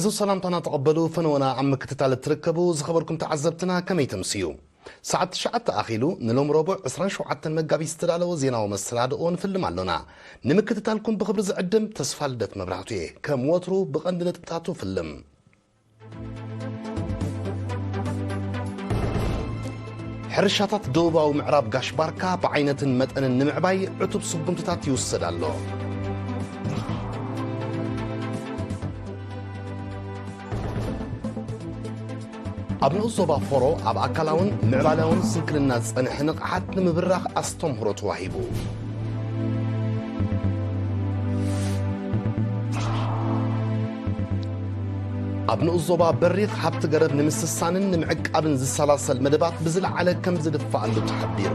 እዚ ሰላምታና ተቐበሉ። ፈነወና ኣብ ምክትታል እትርከቡ ዝኸበርኩም ተዓዘብትና ከመይ ተምስዩ? ሰዓት ትሽዓተ ኣኺሉ ንሎም ረቡዕ ዕስራን ሸውዓተን መጋቢት ዝተዳለወ ዜናዊ መሰናድኦ ንፍልም ኣሎና። ንምክትታልኩም ብኽብሪ ዝዕድም ተስፋ ልደት መብራህቱ እየ። ከም ወትሩ ብቐንዲ ነጥብታቱ ፍልም። ሕርሻታት ደቡባዊ ምዕራብ ጋሽ ባርካ ብዓይነትን መጠንን ንምዕባይ ዕቱብ ስጉምትታት ይውሰድ ኣሎ። ኣብ ንኡስ ዞባ ፎሮ ኣብ ኣካላውን ምዕባላውን ስንክልና ዝጸንሐ ንቕሓት ንምብራኽ ኣስተምህሮ ተዋሂቡ። ኣብ ንኡስ ዞባ በሪኽ ሃብቲ ገረብ ንምስሳንን ንምዕቃብን ዝሰላሰል መደባት ብዝለዓለ ከም ዝድፋኣሉ ተሓቢሩ።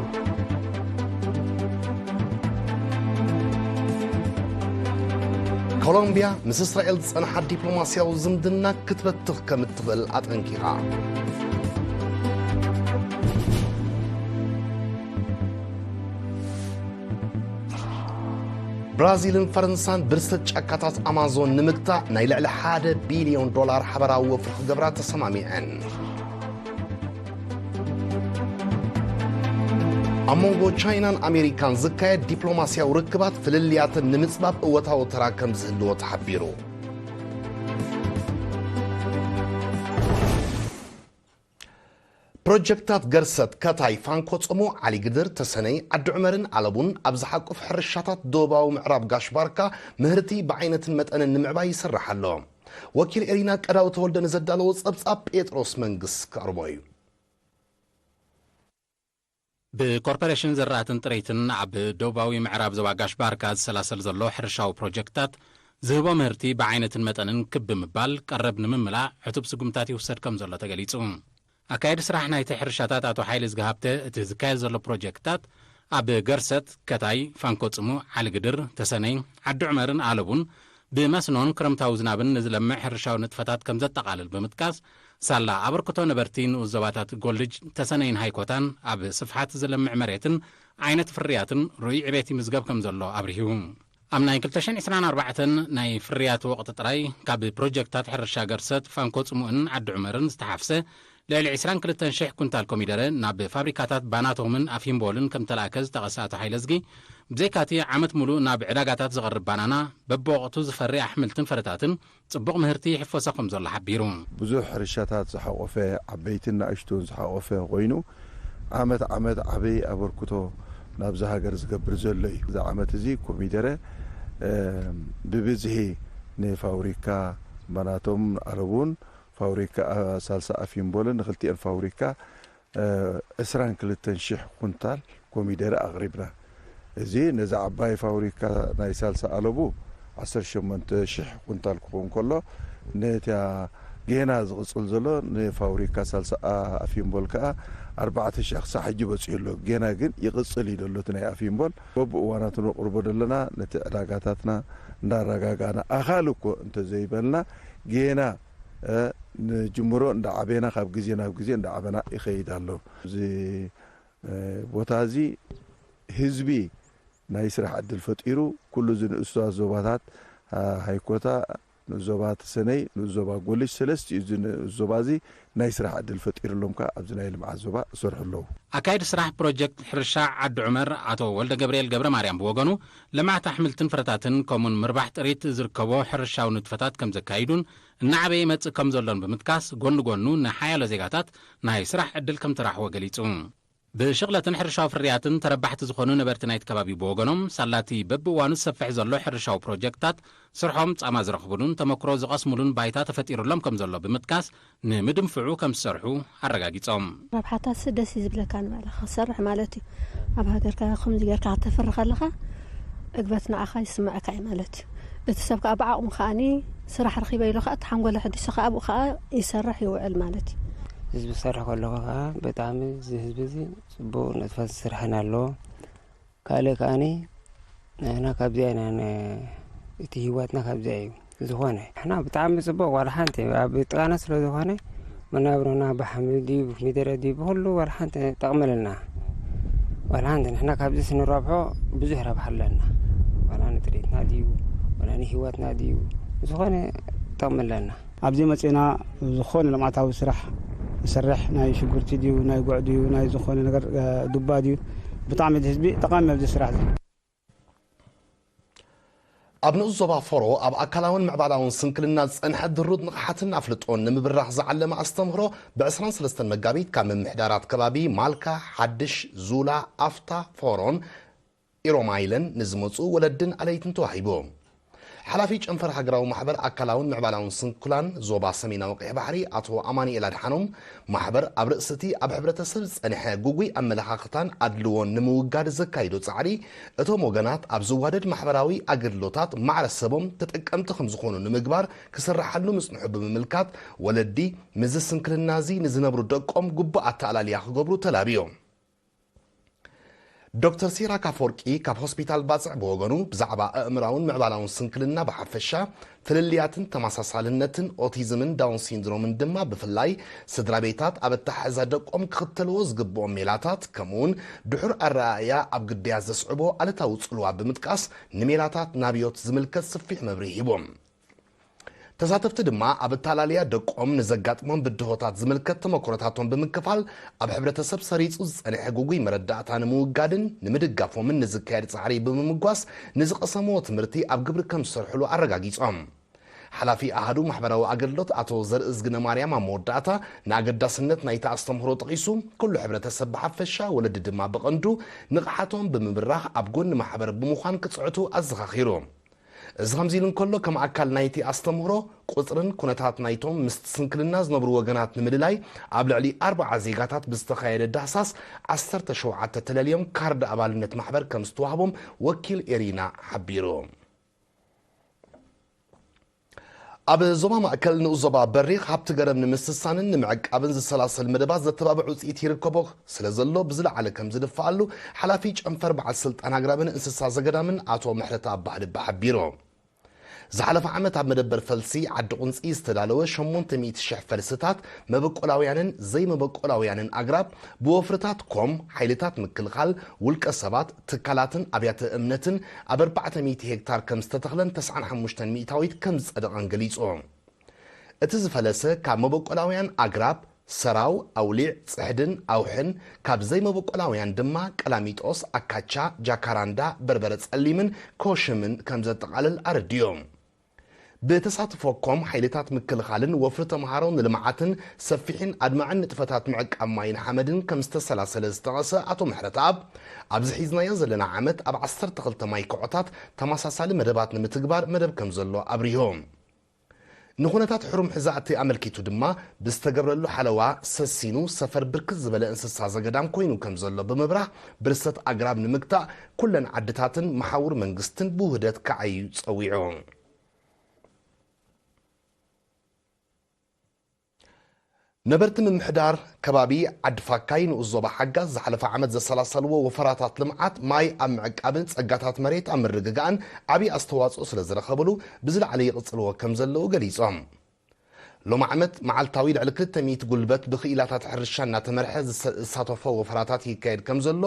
ኮሎምቢያ ምስ እስራኤል ዝጸንሓ ዲፕሎማስያዊ ዝምድና ክትበትኽ ከም እትኽእል ኣጠንቂቓ። ብራዚልን ፈረንሳን ብርሰት ጫካታት ኣማዞን ንምግታእ ናይ ልዕሊ ሓደ ቢልዮን ዶላር ሓበራዊ ወፍሪ ክገብራ ተሰማሚዐን። ኣብ መንጎ ቻይናን ኣሜሪካን ዝካየድ ዲፕሎማስያዊ ርክባት ፍልልያተን ንምጽባብ እወታዊ ተራ ከም ዝህልዎ ተሓቢሩ። ፕሮጀክታት ገርሰት፣ ከታይ፣ ፋንኮ ጽሙ፣ ዓሊግድር፣ ተሰነይ፣ ዓዲ ዑመርን ኣለቡን ኣብ ዝሓቁፍ ሕርሻታት ዶባዊ ምዕራብ ጋሽ ባርካ ምህርቲ ብዓይነትን መጠንን ንምዕባይ ይስራሕ ኣሎ። ወኪል ኤሪና ቀዳው ተወልደ ንዘዳለዎ ጸብጻብ ጴጥሮስ መንግስ ከቕርቦ እዩ። ብኮርፖሬሽን ዘራእትን ጥሪትን ኣብ ደቡባዊ ምዕራብ ዞባ ጋሽ ባርካ ዝሰላሰል ዘሎ ሕርሻዊ ፕሮጀክትታት ዝህቦ ምህርቲ ብዓይነትን መጠንን ክብ ብምባል ቀረብ ንምምላእ ዕቱብ ስጉምታት ይውሰድ ከም ዘሎ ተገሊጹ። ኣካየዲ ስራሕ ናይቲ ሕርሻታት ኣቶ ሓይለ ዝግሃብተ እቲ ዝካየድ ዘሎ ፕሮጀክትታት ኣብ ገርሰት፣ ከታይ፣ ፋንኮ ጽሙ፣ ዓሊግድር፣ ተሰነይ፣ ዓዲ ዑመርን ኣለቡን ብመስኖን ክረምታዊ ዝናብን ንዝለምዕ ሕርሻዊ ንጥፈታት ከም ዘጠቓልል ብምጥቃስ፣ ሳላ ኣበርክቶ ነበርቲ ንኡስ ዞባታት ጎልጅ፣ ተሰነይን ሃይኮታን ኣብ ስፍሓት ዝለምዕ መሬትን ዓይነት ፍርያትን ርኡይ ዕቤት ይምዝገብ ከም ዘሎ ኣብሪሁ። ኣብ ናይ ክልተ ሽሕን ዕስራን ኣርባዕተን ናይ ፍርያት ወቕቲ ጥራይ ካብ ፕሮጀክታት ሕርሻ ገርሰት፣ ፋንኮ ጽሙእን ዓዲ ዑመርን ዝተሓፍሰ ልዕሊ ዕስራን ክልተን ሽሕ ኩንታል ኮሚደረ ናብ ፋብሪካታት ባናቶምን ኣፊምቦልን ከም ተላእከ ዝጠቐሰ ኣቶ ሓይለዝጊ፣ ብዘይካቲ ዓመት ሙሉእ ናብ ዕዳጋታት ዝቐርብ ባናና፣ በብወቕቱ ዝፈሪ ኣሕምልትን ፍረታትን ጽቡቕ ምህርቲ ይሕፈሶ ከም ዘሎ ሓቢሩ። ብዙሕ ሕርሻታት ዝሓቖፈ፣ ዓበይትን ንኣሽቱን ዝሓቖፈ ኮይኑ፣ ዓመት ዓመት ዓብይ ኣበርክቶ ናብዚ ሃገር ዝገብር ዘሎ እዩ። እዚ ዓመት እዚ ኮሚደረ፣ እ፣ ብብዝሒ ንፋብሪካ ባናቶም ኣለቡን ፋብሪካ፣ እ፣ ሳልሳ ኣፊምቦልን ንክልቲኤን ፋብሪካ፣ እ፣ ዕስራን ክልተን ሽሕ ኩንታል ኮሚደረ ኣቕሪብና። እዚ ነዛ ዓባይ ፋብሪካ ናይ ሳልሳ ኣለቡ ዓሰርተ ሸሞንተ ሽሕ ኩንታል ክኸውን ከሎ፣ ነታ ጌና ዝቕጽል ዘሎ ንፋብሪካ ሳልሳ ኣፊምቦል ከኣ ኣርባዕተ ሽሕ ክሳዕ ሕጂ በጺሑ ኣሎ። ጌና ግን ይቕጽል እዩ ዘሎ እቲ ናይ ኣፊምቦል። በብእዋናቱ ነቕርቦ ዘለና ነቲ ዕዳጋታትና እንዳረጋጋእና፣ ኣኻሊ እኮ እንተዘይበልና፣ ጌና፣ እ፣ ንጅምሮ እንዳዓበና፣ ካብ ግዜ ናብ ግዜ እንዳዓበና ይኸይድ ኣሎ። እዚ፣ እ፣ ቦታ እዚ ህዝቢ ናይ ስራሕ ዕድል ፈጢሩ፣ ኩሉ እዚ ንኡሳት ዞባታት፣ አ፣ ሃይኮታ፣ ንኡስ ዞባ ተሰነይ፣ ንኡስ ዞባ ጎልጅ፣ ሰለስቲኡ እዚ ንኡስ ዞባ እዚ ናይ ስራሕ ዕድል ፈጢሩሎም ከኣ ኣብዚ ናይ ልምዓት ዞባ ይሰርሑ ኣለዉ። ኣካይዲ ስራሕ ፕሮጀክት ሕርሻ ዓዲ ዑመር ኣቶ ወልደ ገብርኤል ገብረ ማርያም ብወገኑ፣ ልምዓት ኣሕምልትን ፍረታትን ከምኡን ምርባሕ ጥሪት ዝርከቦ ሕርሻዊ ንጥፈታት ከም ዘካይዱን እናዓበየ ይመጽእ ከም ዘሎን ብምጥቃስ፣ ጎኒ ጎኑ ንሓያሎ ዜጋታት ናይ ስራሕ ዕድል ከም ተራሕዎ ገሊጹ። ብሽቕለትን ሕርሻዊ ፍርያትን ተረባሕቲ ዝኾኑ ነበርቲ ናይቲ ከባቢ ብወገኖም፣ ሳላቲ በብእዋኑ ዝሰፍሕ ዘሎ ሕርሻዊ ፕሮጀክትታት ስርሖም ጻማ ዝረኽቡሉን ተመክሮ ዝቐስሙሉን ባይታ ተፈጢሩሎም ከም ዘሎ ብምጥቃስ፣ ንምድንፍዑ ከም ዝሰርሑ ኣረጋጊጾም። ረብሓታትስ ደስ እዩ ዝብለካ ንባዕልኻ ክትሰርሕ ማለት እዩ። ኣብ ሃገርካ ከምዚ ጌርካ ከተፍሪ ከለኻ ዕግበት ንዓኻ ይስምዐካ እዩ ማለት እዩ። እቲ ሰብ ከኣ ብዓቕሙ ከኣኒ ስራሕ ረኺበ ኢሉ ከኣ እቲ ሓንጎሎ ሕዲሱ ከኣ ኣብኡ ከኣ ይሰርሕ ይውዕል ማለት እዩ። ህዝቢ ክሰርሕ ከለኹ ከኣ ብጣዕሚ እዚ ህዝቢ እዚ ጽቡቕ ንጥፈት ዝሰርሐን ኣሎ። ካልእ ከኣኒ ንሕና ካብዚኣ ኢና ነ-፣ እቲ ህይወትና ካብዚኣ እዩ ዝኾነ። ንሕና ብጣዕሚ ጽቡቕ ዋላ ሓንቲ ኣብ ጥቓና ስለ ዝኾነ መናብሮና ብሓምሊ ድዩ ብኮሚደረ ድዩ ብኹሉ ዋላ ሓንቲ ጠቕመለና። ዋላ ሓንቲ ንሕና ካብዚ ስንረብሖ ብዙሕ ረብሓ ኣለና። ዋላ ንጥሪትና ድዩ ዋላ ንህይወትና ድዩ ብዝኾነ ጠቕመለና። ኣብዚ መጺና ዝኾነ ልምዓታዊ ስራሕ ንሰርሕ፣ ናይ ሽጉርቲ ድዩ፣ ናይ ጉዕ ድዩ፣ ናይ ዝኾነ ነገር፣ እ፣ ዱባ ድዩ፣ ብጣዕሚ እቲ ህዝቢ ጠቓሚ ኣብዚ ስራሕ እዚ። ኣብ ንኡስ ዞባ ፎሮ ኣብ ኣካላውን ምዕባላውን ስንክልና ዝጸንሐ ድሩት ንቕሓትን ኣፍልጦን ንምብራኽ ዝዓለመ ኣስተምህሮ ብ ዕስራን ሰለስተን መጋቢት ካብ ምምሕዳራት ከባቢ ማልካ፣ ሓድሽ፣ ዙላ፣ ኣፍታ፣ ፎሮን ኢሮማይለን ንዝመጹ ወለድን ኣለይትን ተዋሂቡ። ሓላፊ ጨንፈር ሃገራዊ ማሕበር ኣካላውን ምዕባላውን ስንኩላን ዞባ ሰሜናዊ ቀይሕ ባሕሪ ኣቶ ኣማኑኤል ኣድሓኖም፣ ማሕበር ኣብ ርእሲ እቲ ኣብ ሕብረተሰብ ዝጸንሐ ጉጉይ ኣመለኻኽታን ኣድልዎን ንምውጋድ ዘካይዶ ጻዕሪ፣ እቶም ወገናት ኣብ ዝዋደድ ማሕበራዊ ኣገልግሎታት ማዕረ ሰቦም ተጠቀምቲ ከም ዝኾኑ ንምግባር ክስርሓሉ ምጽንሑ ብምምልካት፣ ወለዲ ምስዚ ስንክልና እዚ ንዝነብሩ ደቆም ግቡእ ኣተኣላልያ ክገብሩ ተላብዮም። ዶክተር ሲራክ ኣፈወርቂ ካብ ሆስፒታል ባጽዕ ብወገኑ፣ ብዛዕባ ኣእምራውን ምዕባላውን ስንክልና ብሓፈሻ፣ ፍልልያትን ተመሳሳልነትን ኦቲዝምን ዳውን ሲንድሮምን ድማ ብፍላይ፣ ስድራ ቤታት ኣብ ኣተሓሕዛ ደቆም ክኽተልዎ ዝግብኦም ሜላታት፣ ከምኡውን ድሑር ኣረኣእያ ኣብ ግዳያት ዘስዕቦ ኣሉታዊ ጽልዋ ብምጥቃስ፣ ንሜላታት ናብዮት ዝምልከት ሰፊሕ መብርሂ ሂቦም። ተሳተፍቲ ድማ ኣብ ኣተኣላልያ ደቆም ንዘጋጥሞም ብድሆታት ዝምልከት ተመክሮታቶም ብምክፋል፣ ኣብ ሕብረተሰብ ሰሪጹ ዝጸንሐ ግጉይ መረዳእታ ንምውጋድን ንምድጋፎምን ንዝካየድ ጻዕሪ ብምምጓስ፣ ንዝቐሰምዎ ትምህርቲ ኣብ ግብሪ ከም ዝሰርሕሉ ኣረጋጊጾም። ሓላፊ ኣሃዱ ማሕበራዊ ኣገልግሎት ኣቶ ዘርእዝግነ ማርያም ኣብ መወዳእታ፣ ንኣገዳስነት ናይቲ ኣስተምህሮ ጠቒሱ፣ ኩሉ ሕብረተሰብ ብሓፈሻ፣ ወለዲ ድማ ብቐንዱ፣ ንቕሓቶም ብምብራኽ ኣብ ጎኒ ማሕበር ብምዃን ክጽዕቱ ኣዘኻኺሩ። እዚ ከምዚ ኢሉ እንከሎ፣ ከም ኣካል ናይቲ ኣስተምህሮ፣ ቁጽርን ኩነታት ናይቶም ምስቲ ስንክልና ዝነብሩ ወገናት ንምልላይ፣ ኣብ ልዕሊ ኣርብዓ ዜጋታት ብዝተኻየደ ዳህሳስ፣ ዓሰርተ ሸውዓተ ተለልዮም ካርድ ኣባልነት ማሕበር ከም ዝተዋህቦም ወኪል ኤሪና ሓቢሩ። ኣብ ዞባ ማእከል ንኡስ ዞባ በሪኽ ሃብቲ ገረብ ንምስሳንን ንምዕቃብን ዝሰላሰል መደባት ዘተባብዕ ውጽኢት ይርከቦ ስለ ዘሎ ብዝለዓለ ከም ዝድፍኣሉ ሓላፊ ጨንፈር በዓል ስልጣን ኣግራብን እንስሳ ዘገዳምን ኣቶ ምሕረተኣብ ባህልቢ ሓቢሩ። ዝሓለፈ ዓመት ኣብ መደበር ፈልሲ ዓዲ ቁንጺ ዝተዳለወ ሸሞንተ ሚእቲ ሽሕ ፈልስታት መበቆላውያንን ዘይመበቆላውያንን ኣግራብ ብወፍርታት ኮም፣ ሓይልታት ምክልኻል፣ ውልቀ ሰባት፣ ትካላትን ኣብያተ እምነትን ኣብ ኣርባዕተ ሚእቲ ሄክታር ከም ዝተተኽለን ተስዓን ሓሙሽተን ሚእታዊት ከም ዝጸደቐን ገሊጹ። እቲ ዝፈለሰ ካብ መበቆላውያን ኣግራብ፣ ሰራው፣ ኣውሊዕ፣ ጽሕድን ኣውሕን፣ ካብ ዘይመበቆላውያን ድማ ቀላሚጦስ፣ ኣካቻ፣ ጃካራንዳ፣ በርበረ ጸሊምን ኮሽምን ከም ዘጠቓልል ኣረዲኡ። ብተሳትፎ ኮም ሓይልታት ምክልኻልን ወፍሪ ተምሃሮ ንልምዓትን ሰፊሕን ኣድማዕን ንጥፈታት ምዕቃብ ማይን ሓመድን ከም ዝተሰላሰለ ዝጠቐሰ ኣቶ ምሕረተኣብ፣ ኣብዚ ሒዝናዮ ዘለና ዓመት ኣብ ዓሰርተ ክልተ ማይ ክዖታት ተመሳሳሊ መደባት ንምትግባር መደብ ከም ዘሎ ኣብሪሁ። ንኹነታት ሕሩም ሕዛእቲ ኣመልኪቱ ድማ፣ ብዝተገብረሉ ሓለዋ ሰሲኑ ሰፈር ብርክት ዝበለ እንስሳ ዘገዳም ኮይኑ ከም ዘሎ ብምብራህ፣ ብርሰት ኣግራብ ንምግታእ ኩለን ዓድታትን መሓውር መንግስትን ብውህደት ክዓዩ ጸዊዑ። ነበርቲ ምምሕዳር ከባቢ ዓዲ ፋካይ ንኡስ ዞባ ሓጋዝ ዝሓለፈ ዓመት ዘሰላሰልዎ ወፈራታት ልምዓት ማይ ኣብ ምዕቃብን ጸጋታት መሬት ኣብ ምርግጋእን ዓብዪ ኣስተዋጽኦ ስለ ዝረኸብሉ ብዝለዓለ ይቕጽልዎ ከም ዘለዉ ገሊጾም። ሎሚ ዓመት መዓልታዊ ልዕሊ ክልተ ሚእቲ ጉልበት ብክኢላታት ሕርሻ እናተመርሐ ዝሰ-፣ ዝሳተፎ ወፈራታት ይካየድ ከም ዘሎ፣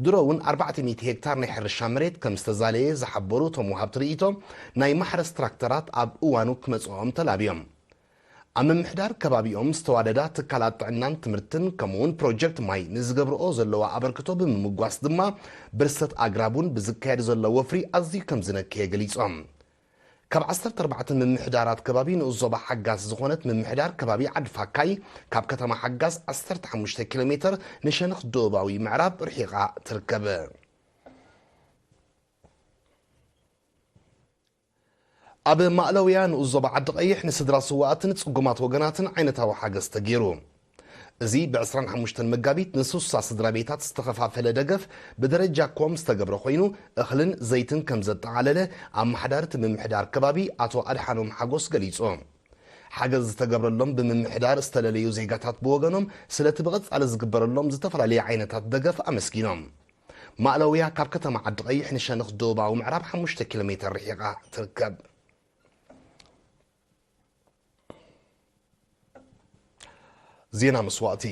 ድሮ እውን ኣርባዕተ ሚእቲ ሄክታር ናይ ሕርሻ መሬት ከም ዝተዛለየ ዝሓበሩ እቶም ወሃብቲ ርእይቶ፣ ናይ ማሕረስ ትራክተራት ኣብ እዋኑ ክመጽኦም ተላብዮም። ኣብ ምምሕዳር ከባቢኦም ዝተዋደዳ ትካላት ጥዕናን ትምህርትን ከምኡውን ፕሮጀክት ማይ ንዝገብርኦ ዘለዋ ኣበርክቶ ብምምጓስ ድማ፣ ብርሰት ኣግራብ እውን ብዝካየድ ዘሎ ወፍሪ ኣዝዩ ከም ዝነከየ ገሊጾም። ካብ ዓሰርተ ኣርባዕተ ምምሕዳራት ከባቢ ንኡስ ዞባ ሓጋስ ዝኾነት ምምሕዳር ከባቢ ዓዲ ፋካይ፣ ካብ ከተማ ሓጋስ ዓሰርተ ሓሙሽተ ኪሎ ሜትር ንሸነኽ ደቡባዊ ምዕራብ ርሒቓ ትርከብ። ኣብ ማእለውያ ንኡስ ዞባ ዓዲ ቀይሕ ንስድራ ስዋኣትን ጽጉማት ወገናትን ዓይነታዊ ሓገዝ ተገይሩ። እዚ ብ ዕስራን ሓሙሽተን መጋቢት ንስሳ ስድራ ቤታት ዝተኸፋፈለ ደገፍ ብደረጃ ኮም ዝተገብረ ኮይኑ፣ እኽልን ዘይትን ከም ዘጠቓለለ ኣመሓዳሪ እቲ ምምሕዳር ከባቢ ኣቶ ኣድሓኖም ሓጎስ ገሊጹ። ሓገዝ ዝተገብረሎም ብምምሕዳር ዝተለለዩ ዜጋታት ብወገኖም፣ ስለቲ ብቐጻሊ ዝግበረሎም ዝተፈላለዩ ዓይነታት ደገፍ ኣመስጊኖም። ማእለውያ ካብ ከተማ ዓዲ ቀይሕ ንሸነኽ ደቡባዊ ምዕራብ ሓሙሽተ ኪሎ ሜትር ርሒቓ ትርከብ። ዜና መስዋእቲ።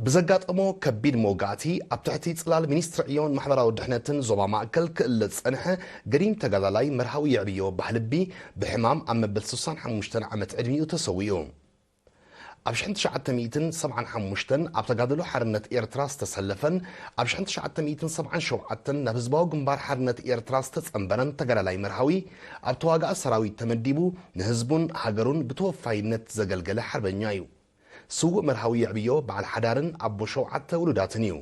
ብዘጋጠሞ ከቢድ መውጋእቲ ኣብ ትሕቲ ጽላል ሚኒስትሪ ዕዮን ማሕበራዊ ድሕነትን ዞባ ማእከል ክእለ ዝጸንሐ ገዲም ተጋዳላይ መርሃዊ የዕብዮ ባህልቢ ብሕማም ኣብ መበል ስሳን ሓሙሽተን ዓመት ዕድሚኡ ተሰዊኡ። ኣብ ሽሕን ትሽዓተ ሚእትን ሰብዓን ሓሙሽተን ኣብ ተጋድሎ ሓርነት ኤርትራ ዝተሰለፈን ኣብ ሽሕን ትሽዓተ ሚእትን ሰብዓን ሸውዓተን ናብ ህዝባዊ ግንባር ሓርነት ኤርትራ ዝተጸንበረን ተጋዳላይ መርሃዊ ኣብ ተዋጋኢ ሰራዊት ተመዲቡ ንህዝቡን ሃገሩን ብተወፋይነት ዘገልገለ ሓርበኛ እዩ። ስዉእ መርሃዊ የዕብዮ በዓል ሓዳርን ኣቦ ሸውዓተ ውሉዳትን እዩ።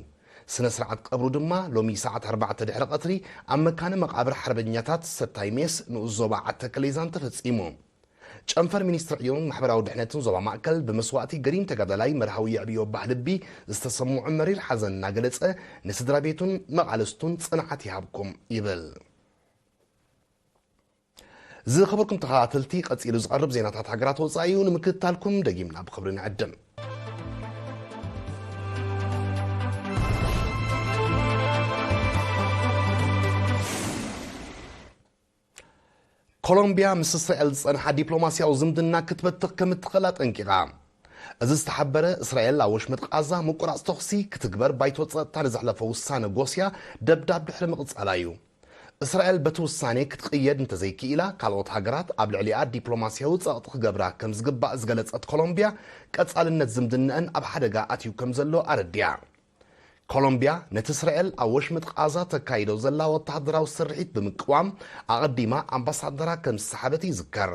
ስነ ስርዓት ቀብሩ ድማ ሎሚ ሰዓት ኣርባዕተ ድሕሪ ቀትሪ ኣብ መካነ መቓብር ሓርበኛታት ሰታይ ሜስ ንኡስ ዞባ ዓተከሌዛን ተፈጺሙ። ጨንፈር ሚኒስትሪ ዕዮን ማሕበራዊ ድሕነትን ዞባ ማእከል ብመስዋእቲ ገዲም ተጋዳላይ መርሃዊ የዕብዮ ባህልቢ ዝተሰምዖ መሪር ሓዘን እናገለጸ ንስድራ ቤቱን መቓልስቱን ጽንዓት ይሃብኩም ይብል። ዝኸበርኩም ተኸታተልቲ፣ ቀጺሉ ዝቐርብ ዜናታት ሃገራት ወጻኢ እዩ። ንምክትታልኩም ደጊምና ብኽብሪ ንዕድም። ኮሎምቢያ ምስ እስራኤል ዝጸንሓ ዲፕሎማስያዊ ዝምድና ክትበትኽ ከም እትኽእል ኣጠንቂቓ። እዚ ዝተሓበረ፣ እስራኤል ኣብ ወሽመጥ ቃዛ ምቁራጽ ተኹሲ ክትግበር ባይቶ ጸጥታ ንዘሕለፎ ውሳነ ጎስያ ደብዳብ ድሕሪ ምቕጻላ እዩ። እስራኤል በቲ ውሳኔ ክትቕየድ እንተዘይክኢላ፣ ካልኦት ሃገራት ኣብ ልዕሊኣ ዲፕሎማስያዊ ጸቕጢ ክገብራ ከም ዝግባእ ዝገለጸት ኮሎምቢያ፣ ቀጻልነት ዝምድናኣን ኣብ ሓደጋ ኣትዩ ከም ዘሎ ኣረዲኣ። ኮሎምቢያ ነቲ እስራኤል ኣብ ወሽመጥ ቃዛ ተካይዶ ዘላ ወተሃደራዊ ስርሒት ብምቅዋም፣ ኣቐዲማ ኣምባሳደራ ከም ዝሰሓበት ይዝከር።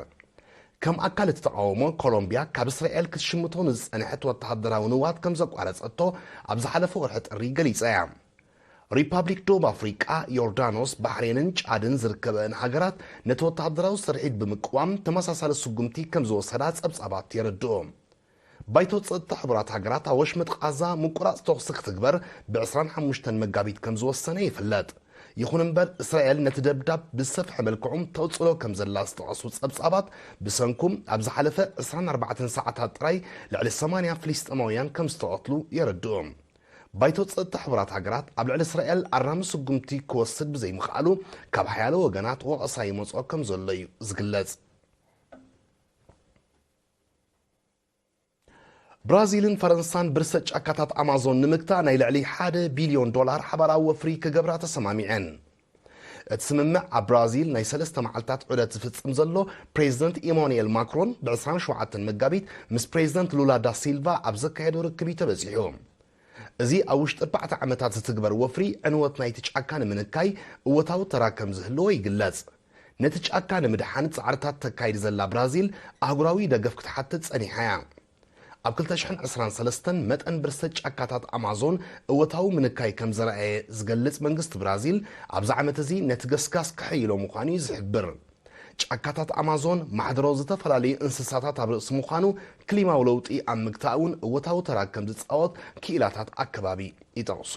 ከም ኣካል እቲ ተቓውሞ፣ ኮሎምቢያ ካብ እስራኤል ክትሽምቶ ንዝጸንሐት ወተሃደራዊ ንዋት ከም ዘቋረጸቶ ኣብ ዝሓለፈ ወርሒ ጥሪ ገሊጻ እያ። ሪፓብሊክ ደቡብ ኣፍሪቃ፣ ዮርዳኖስ፣ ባሕሬንን ጫድን ዝርከበአን ሃገራት ነቲ ወተሃደራዊ ስርሒት ብምቅዋም ተመሳሳሊ ስጉምቲ ከም ዝወሰዳ ጸብጻባት የረድኡ። ባይቶ ጸጥታ ሕቡራት ሃገራት ኣብ ወሽመጥ ቃዛ ምቁራጽ ተኹሲ ክትግበር ብ ዕስራን ሓሙሽተን መጋቢት ከም ዝወሰነ ይፍለጥ። ይኹን እምበር፣ እስራኤል ነቲ ደብዳብ ብዝሰፍሐ መልክዑ ተቕጽሎ ከም ዘላ ዝጠቐሱ ጸብጻባት፣ ብሰንኩ ኣብ ዝሓለፈ ዕስራን ኣርባዕተን ሰዓታት ጥራይ ልዕሊ ሰማንያ ፍልስጤማውያን ከም ዝተቐትሉ የረድኡ። ባይቶ ጸጥታ ሕቡራት ሃገራት ኣብ ልዕሊ እስራኤል ኣራሚ ስጉምቲ ክወስድ ብዘይምኽኣሉ፣ ካብ ሓያሎ ወገናት ወቐሳ ይመጽኦ ከም ዘሎ እዩ ዝግለጽ። ብራዚልን ፈረንሳን ብርሰት ጫካታት ኣማዞን ንምግታእ ናይ ልዕሊ ሓደ ቢልዮን ዶላር ሓባራዊ ወፍሪ ክገብራ ተሰማሚዐን። እቲ ስምምዕ ኣብ ብራዚል ናይ ሰለስተ መዓልታት ዑደት ዝፍጽም ዘሎ ፕሬዚደንት ኢማኑኤል ማክሮን ብ ዕስራን ሸውዓተን መጋቢት ምስ ፕሬዚደንት ሉላ ዳ ሲልቫ ኣብ ዘካየዶ ርክብ እዩ ተበጺሑ። እዚ ኣብ ውሽጢ ኣርባዕተ ዓመታት ዝትግበር ወፍሪ ዕንወት ናይቲ ጫካ ንምንካይ እወታዊ ተራ ከም ዝህልዎ ይግለጽ። ነቲ ጫካ ንምድሓን ጻዕርታት ተካይድ ዘላ ብራዚል ኣህጉራዊ ደገፍ ክትሓትት ጸኒሓ እያ። ኣብ ክልተ ሽሕን ዕስራን ሰለስተን መጠን ብርሰት ጫካታት ኣማዞን እወታዊ ምንካይ ከም ዘርኣየ ዝገልጽ መንግስቲ ብራዚል፣ ኣብዚ ዓመት እዚ ነቲ ገስጋስ ከሐይሎ ምዃኑ እዩ ዝሕብር። ጫካታት ኣማዞን ማሕደሮ ዝተፈላለዩ እንስሳታት ኣብ ርእሲ ምዃኑ፣ ክሊማዊ ለውጢ ኣብ ምግታእ እውን እወታዊ ተራ ከም ዝጻወት ክኢላታት ኣከባቢ ይጠቕሱ።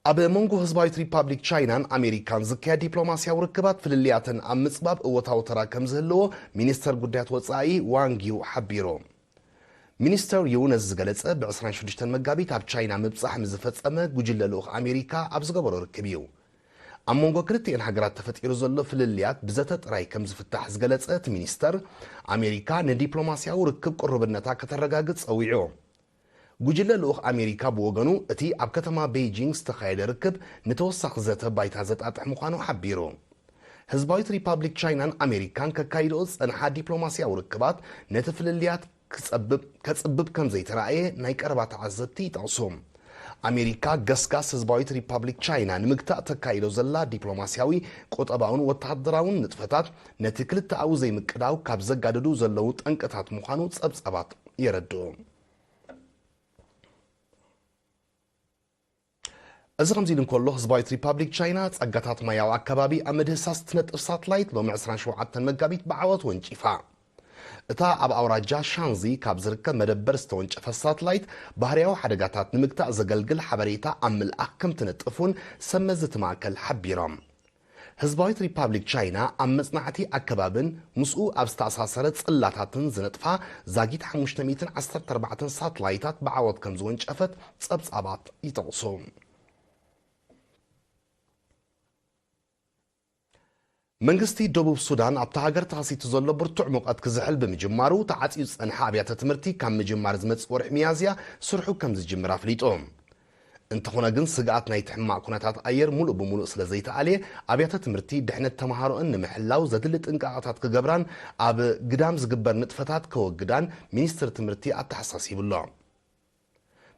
ኣብ መንጎ ህዝባዊት ሪፓብሊክ ቻይናን ኣሜሪካን ዝካየድ ዲፕሎማስያዊ ርክባት ፍልልያተን ኣብ ምጽባብ እወታዊ ተራ ከም ዝህልዎ ሚኒስተር ጉዳያት ወጻኢ ዋንግ ዩ ሓቢሩ። ሚኒስተር ዩ ነዚ ዝገለጸ ብ ዕስራን ሽዱሽተን መጋቢት ኣብ ቻይና ምብጻሕ ምስ ዝፈጸመ ጉጅለ ልኡኽ ኣሜሪካ ኣብ ዝገበሮ ርክብ እዩ። ኣብ መንጎ ክልቲኤን ሃገራት ተፈጢሩ ዘሎ ፍልልያት ብዘተ ጥራይ ከም ዝፍታሕ ዝገለጸ እቲ ሚኒስተር፣ ኣሜሪካ ንዲፕሎማስያዊ ርክብ ቅሩብነታ ከተረጋግጽ ጸዊዑ። ጉጅለ ልኡኽ ኣሜሪካ ብወገኑ፣ እቲ ኣብ ከተማ ቤይጂንግ ዝተኻየደ ርክብ ንተወሳኺ ዘተ ባይታ ዘጣጥሕ ምዃኑ ሓቢሩ። ህዝባዊት ሪፓብሊክ ቻይናን ኣሜሪካን ከካይድኦ ዝጸንሓ ዲፕሎማስያዊ ርክባት ነቲ ፍልልያት ክጸብብ፣ ከጽብብ ከም ዘይተራእየ ናይ ቀረባ ተዓዘብቲ ይጠቕሱ። ኣሜሪካ ገስጋስ ህዝባዊት ሪፓብሊክ ቻይና ንምግታእ ተካይዶ ዘላ ዲፕሎማስያዊ፣ ቁጠባውን ወተሃደራውን ንጥፈታት ነቲ ክልተኣዊ ዘይምቅዳው ካብ ዘጋድዱ ዘለዉ ጠንቅታት ምዃኑ ጸብጻባት የረድኡ። እዚ ከምዚ ኢሉ እንከሎ፣ ህዝባዊት ሪፓብሊክ ቻይና ጸጋታት ማያዊ ኣከባቢ ኣብ ምድህሳስ እትነጥፍ ሳትላይት ሎሚ ዕስራን ሸውዓተን መጋቢት ብዓወት ወንጪፋ። እታ ኣብ ኣውራጃ ሻንዚ ካብ ዝርከብ መደበር ዝተወንጨፈት ሳትላይት፣ ባህርያዊ ሓደጋታት ንምግታእ ዘገልግል ሓበሬታ ኣብ ምልኣኽ ከም ትነጥፍ እውን ሰብ መዚ እቲ ማእከል ሓቢሮም። ህዝባዊት ሪፓብሊክ ቻይና ኣብ መጽናዕቲ ኣከባብን ምስኡ ኣብ ዝተኣሳሰረ ጽላታትን ዝነጥፋ ዛጊት ሓሙሽተ ሚእትን ዓሰርተ ኣርባዕተን ሳትላይታት ብዓወት ከም ዝወንጨፈት ጸብጻባት ይጠቕሱ። መንግስቲ ደቡብ ሱዳን ኣብታ ሃገር ተኸሲቱ ዘሎ ብርቱዕ ሙቐት ክዝሕል ብምጅማሩ፣ ተዓጽዩ ዝጸንሐ ኣብያተ ትምህርቲ ካብ ምጅማር ዝመጽእ ወርሒ ሚያዝያ ስርሑ ከም ዝጅምር ኣፍሊጡ። እንተኾነ ግን፣ ስግኣት ናይቲ ሕማቕ ኩነታት ኣየር ሙሉእ ብሙሉእ ስለ ዘይተኣልየ፣ ኣብያተ ትምህርቲ ድሕነት ተምሃሮኣን ንምሕላው ዘድሊ ጥንቃቐታት ክገብራን ኣብ ግዳም ዝግበር ንጥፈታት ከወግዳን ሚኒስትሪ ትምህርቲ ኣተሓሳሲቡ ኣሎ።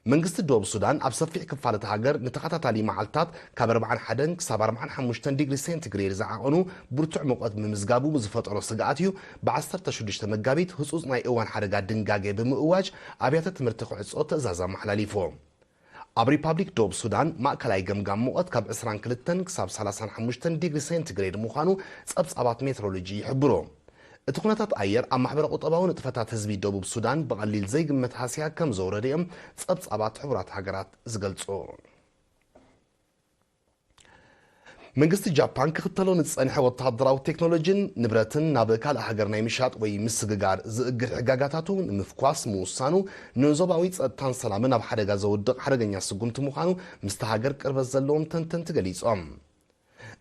መንግስቲ ደቡብ ሱዳን ኣብ ሰፊሕ ክፋል እታ ሃገር ንተኸታታሊ መዓልታት ካብ ኣርብዓን ሓደን ክሳብ ኣርብዓን ሓሙሽተን ዲግሪ ሴንቲግሬድ ዝዓቐኑ ብርቱዕ ሙቐት ምምዝጋቡ ዝፈጠሮ ስግኣት እዩ ብዓሰርተ ሽዱሽተ መጋቢት ህጹጽ ናይ እዋን ሓደጋ ድንጋጌ ብምእዋጅ ኣብያተ ትምህርቲ ክዕጾ ትእዛዝ ኣመሓላሊፉ። ኣብ ሪፓብሊክ ደቡብ ሱዳን ማእከላይ ገምጋም ሙቐት ካብ ዕስራን ክልተን ክሳብ ሰላሳን ሓሙሽተን ዲግሪ ሴንቲግሬድ ምዃኑ ጸብጻባት ሜትሮሎጂ ይሕብሩ። እቲ ኩነታት ኣየር ኣብ ማሕበረ ቁጠባዊ ንጥፈታት ህዝቢ ደቡብ ሱዳን ብቐሊል ዘይግመት ሃስያ ከም ዘውረደ እዮም ጸብጻባት ሕቡራት ሃገራት ዝገልጹ። መንግስቲ ጃፓን ክኽተሎ ንዝጸንሐ ወተሃደራዊ ቴክኖሎጂን ንብረትን ናብ ካልእ ሃገር ናይ ምሻጥ ወይ ምስግጋር ዝእግድ ሕጋጋታቱ ንምፍኳስ ምውሳኑ፣ ንዞባዊ ጸጥታን ሰላምን ኣብ ሓደጋ ዘውድቕ ሓደገኛ ስጉምቲ ምዃኑ ምስቲ ሃገር ቅርበት ዘለዎም ተንተንቲ ገሊጾም።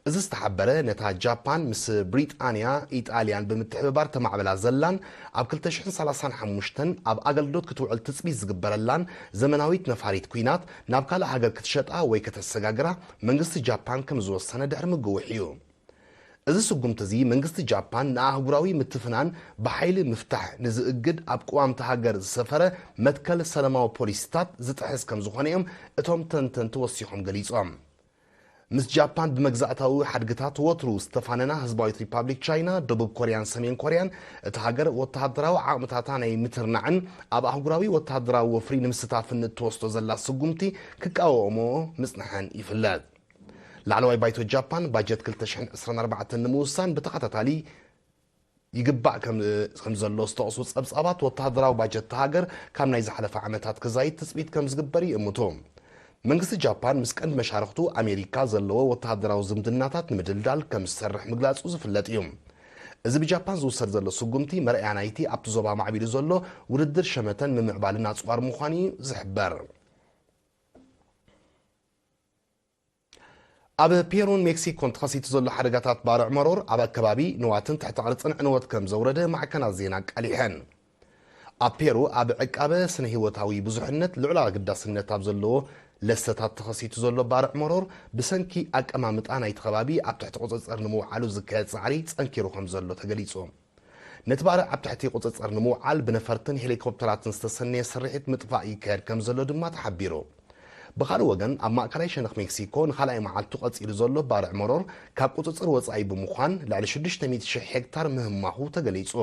እዚ ዝተሓበረ፣ ነታ ጃፓን ምስ ብሪጣንያ፣ ኢጣልያን ብምትሕብባር ተማዕብላ ዘላን ኣብ ክልተ ሽሕን ሰላሳን ሓሙሽተን ኣብ ኣገልግሎት ክትውዕል ትጽቢት ዝግበረላን ዘመናዊት ነፋሪት ኲናት ናብ ካልእ ሃገር ክትሸጣ ወይ ከተሰጋግራ መንግስቲ ጃፓን ከም ዝወሰነ ድሕሪ ምግውሕ እዩ። እዚ ስጉምቲ እዚ መንግስቲ ጃፓን ንኣህጉራዊ ምትፍናን ብሓይሊ ምፍታሕ ንዝእግድ ኣብ ቅዋምቲ ሃገር ዝሰፈረ መትከል ሰላማዊ ፖሊሲታት ዝጥሕስ ከም ዝኾነ እዮም እቶም ተንተንቲ ወሲኾም ገሊጾም። ምስ ጃፓን ብመግዛእታዊ ሓድግታት ወትሩ ዝተፋነና ህዝባዊት ሪፓብሊክ ቻይና፣ ደቡብ ኮርያን ሰሜን ኮርያን፣ እታ ሃገር ወተሃደራዊ ዓቕምታታ ናይ ምትርናዕን ኣብ ኣህጉራዊ ወተሃደራዊ ወፍሪ ንምስታፍን እትወስዶ ዘላ ስጉምቲ ክቃወሞ ምጽንሐን ይፍለጥ። ላዕለዋይ ባይቶ ጃፓን ባጀት ክልተ ሽሕን ዕስራን ኣርባዕተን ንምውሳን ብተኸታታሊ ይግባእ ከም፣ ከም ዘሎ ዝጠቕሱ ጸብጻባት፣ ወተሃደራዊ ባጀት እታ ሃገር ካብ ናይ ዝሓለፈ ዓመታት ክዛይድ ትጽቢት ከም ዝግበር ይእምቱ። መንግስቲ ጃፓን ምስ ቀንዲ መሻርኽቱ ኣሜሪካ ዘለዎ ወተሃደራዊ ዝምድናታት ንምድልዳል ከም ዝሰርሕ ምግላጹ ዝፍለጥ እዩ። እዚ ብጃፓን ዝውሰድ ዘሎ ስጉምቲ መርኣያ ናይቲ ኣብቲ ዞባ ማዕቢሉ ዘሎ ውድድር ሸመተን ምምዕባልን ኣጽዋር ምዃኑ እዩ ዝሕበር። ኣብ ፔሩን ሜክሲኮን ተኸሲቱ ዘሎ ሓደጋታት ባርዕ መሮር ኣብ ኣከባቢ ንዋትን ትሕቲ ቅርጽን ዕንወት ከም ዘውረደ ማዕከናት ዜና ኣቃሊሐን። ኣብ ፔሩ ኣብ ዕቃበ ስነ ህይወታዊ ብዙሕነት ልዑል ኣገዳስነት ኣብ ዘለዎ ለሰታት ተኸሲቱ ዘሎ ባርዕ መሮር ብሰንኪ ኣቀማምጣ ናይቲ ከባቢ ኣብ ትሕቲ ቁጽጽር ንምውዓሉ ዝካየድ ጻዕሪ ጸንኪሩ ከም ዘሎ ተገሊጹ። ነቲ ባርዕ ኣብ ትሕቲ ቁጽጽር ንምውዓል ብነፈርትን ሄሊኮፕተራትን ዝተሰነየ ስርሒት ምጥፋእ ይካየድ ከም ዘሎ ድማ ተሓቢሩ። ብኻልእ ወገን፣ ኣብ ማእከላይ ሸነኽ ሜክሲኮ ንኻልኣይ መዓልቱ ቀጺሉ ዘሎ ባርዕ መሮር ካብ ቁጽጽር ወጻኢ ብምዃን፣ ልዕሊ ሽዱሽተ ሚእቲ ሽሕ ሄክታር ምህማኹ ተገሊጹ።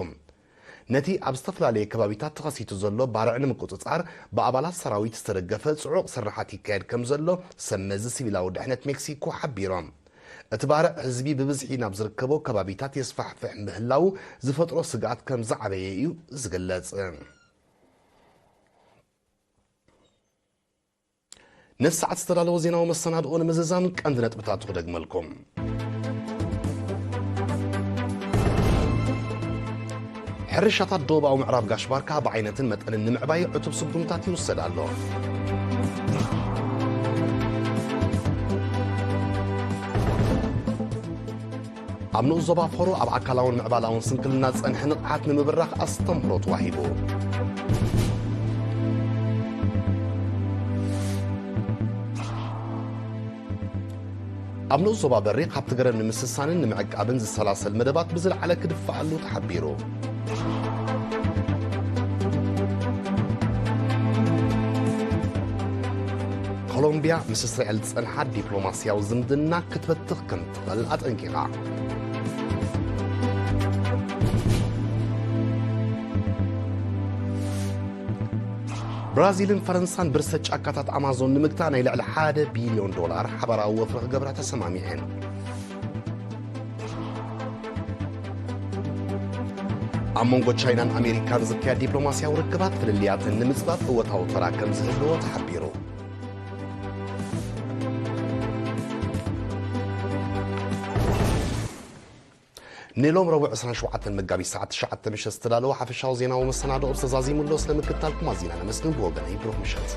ነቲ ኣብ ዝተፈላለየ ከባቢታት ተኸሲቱ ዘሎ ባርዕ ንምቁጽጻር ብኣባላት ሰራዊት ዝተደገፈ ጽዑቕ ስርሓት ይካየድ ከም ዘሎ ሰብ መዚ ሲቪላዊ ድሕነት ሜክሲኮ ሓቢሮም። እቲ ባርዕ ህዝቢ ብብዝሒ ናብ ዝርከቦ ከባቢታት የስፋሕፍሕ ምህላዉ ዝፈጥሮ ስግኣት ከም ዝዓበየ እዩ ዝግለጽ። ነዚ ሰዓት ዝተዳለወ ዜናዊ መሰናድኦ ንምዝዛም ቀንዲ ነጥብታቱ ክደግመልኩም። ሕርሻታት ደቡባዊ ምዕራብ ጋሽ ባርካ ብዓይነትን መጠንን ንምዕባይ ዕቱብ ስጉምታት ይውሰድ ኣሎ። ኣብ ንኡስ ዞባ ፎሮ ኣብ ኣካላውን ምዕባላውን ስንክልና ዝጸንሐ ንቕሓት ንምብራኽ ኣስተምህሮ ተዋሂቡ። ኣብ ንኡስ ዞባ በሪ ካብቲ ገረብ ንምስሳንን ንምዕቃብን ዝሰላሰል መደባት ብዝለዓለ ክድፋኣሉ ተሓቢሩ። ኮሎምቢያ ምስ እስራኤል ዝጸንሓ ዲፕሎማስያዊ ዝምድና ክትበትኽ ከም ትኽእል ኣጠንቂቓ። ብራዚልን ፈረንሳን ብርሰት ጫካታት ኣማዞን ንምግታእ ናይ ልዕሊ ሓደ ቢልዮን ዶላር ሓባራዊ ወፍሪ ክገብራ ተሰማሚዐን። ኣብ መንጎ ቻይናን ኣሜሪካን ዝካየድ ዲፕሎማስያዊ ርክባት ፍልልያተን ንምጽባብ እወታዊ ተራ ከም ዝህልዎ ተሓቢሩ። ንሎም ረቡዕ ዕስራን ሸውዓተን መጋቢት ሰዓት ትሽዓተ ምሸት ዝተዳለወ ሓፈሻዊ ዜናዊ መሰናድኦ ተዛዚሙ ኣሎ። ስለ ምክትታልኩም ኣዚና ነመስግን። ብወገነይ ብሩኽ ምሸት።